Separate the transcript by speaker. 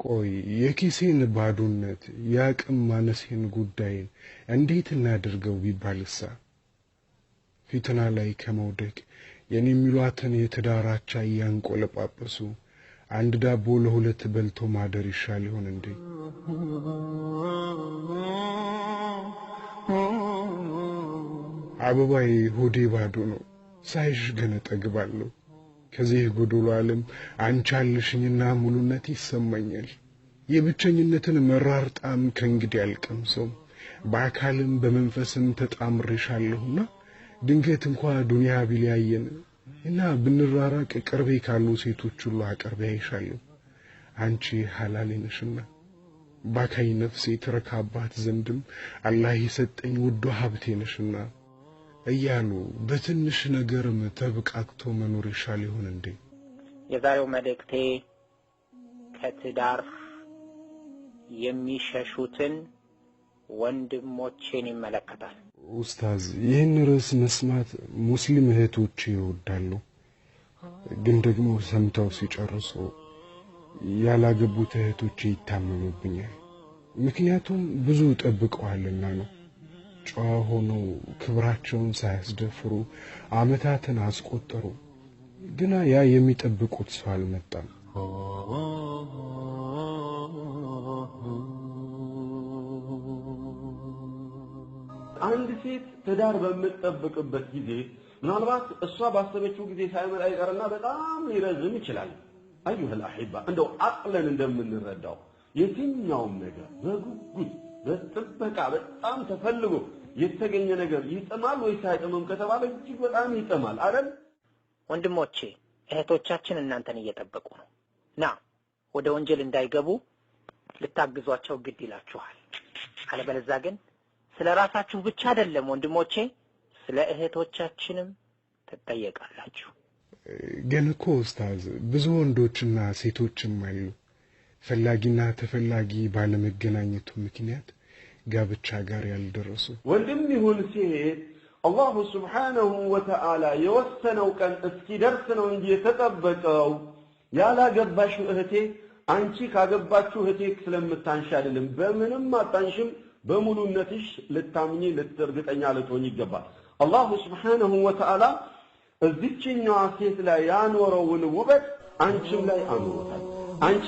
Speaker 1: ቆይ የኪሴን ባዶነት የአቅም ማነሴን ጉዳይን እንዴት እናድርገው ቢባልሳ? ፊትና ላይ ከመውደቅ የኔ የሚሏትን የትዳር አቻ እያንቆለጳጰሱ አንድ ዳቦ ለሁለት በልቶ ማደር ይሻል ይሆን እንዴ? አበባዬ ሆዴ ባዶ ነው፣ ሳይሽ ግን እጠግባለሁ። ከዚህ ጎዶሎ ዓለም አንቺ አለሽኝና ሙሉነት ይሰማኛል። የብቸኝነትን መራር ጣዕም ከእንግዲህ አልቀምሰውም። በአካልም በመንፈስም ተጣምሬሻለሁና ድንገት እንኳ ዱንያ ቢለያየን እና ብንራራቅ ቅርቤ ካሉ ሴቶች ሁሉ አቅርቤ አይሻለሁ። አንቺ ሐላሌ ነሽና ባካይ ነፍሴ ትረካባት ዘንድም አላህ የሰጠኝ ውዱ ሀብቴ ነሽና እያሉ በትንሽ ነገርም ተብቃቅቶ መኖር ይሻል ይሆን እንዴ?
Speaker 2: የዛሬው መልእክቴ ከትዳር የሚሸሹትን ወንድሞቼን ይመለከታል።
Speaker 1: ኡስታዝ፣ ይህን ርዕስ መስማት ሙስሊም እህቶቼ ይወዳሉ። ግን ደግሞ ሰምተው ሲጨርሱ ያላገቡት እህቶቼ ይታመሙብኛል። ምክንያቱም ብዙ ጠብቀዋልና ነው። ጨዋ ሆነው ክብራቸውን ሳያስደፍሩ ዓመታትን አስቆጠሩ። ግና ያ የሚጠብቁት ሰው አልመጣም።
Speaker 3: አንድ ሴት ትዳር በምትጠብቅበት ጊዜ ምናልባት እሷ ባሰበችው ጊዜ ሳይመጣ ይቀርና በጣም ሊረዝም ይችላል። አዩሀል አሒባ፣ እንደው አቅለን እንደምንረዳው የትኛውም ነገር በጉጉት በጥበቃ በጣም ተፈልጎ የተገኘ ነገር ይጥማል ወይስ አይጥምም ከተባለ እጅግ በጣም ይጥማል አይደል?
Speaker 2: ወንድሞቼ እህቶቻችን እናንተን እየጠበቁ ነው። ና ወደ ወንጀል እንዳይገቡ ልታግዟቸው ግድ ይላችኋል። አለበለዚያ ግን ስለ ራሳችሁ ብቻ አይደለም ወንድሞቼ፣ ስለ እህቶቻችንም ትጠየቃላችሁ።
Speaker 1: ግን እኮ ኡስታዝ፣ ብዙ ወንዶችና ሴቶችም አሉ ፈላጊና ተፈላጊ ባለመገናኘቱ ምክንያት ጋብቻ ጋር ያልደረሱ።
Speaker 3: ወንድም ይሁን ሴት አላሁ ስብሓነሁ ወተዓላ የወሰነው ቀን እስኪደርስ ነው እንጂ የተጠበቀው። ያላገባሽው እህቴ አንቺ ካገባችሁ እህቴ ስለምታንሽ አይደለም፣ በምንም አታንሽም። በሙሉነትሽ ልታምኚ እርግጠኛ ልትሆኝ ይገባል። አላሁ ስብሓነሁ ወተዓላ እዚችኛዋ ሴት ላይ ያኖረውን ውበት አንቺም ላይ አኑሮታል። አንቺ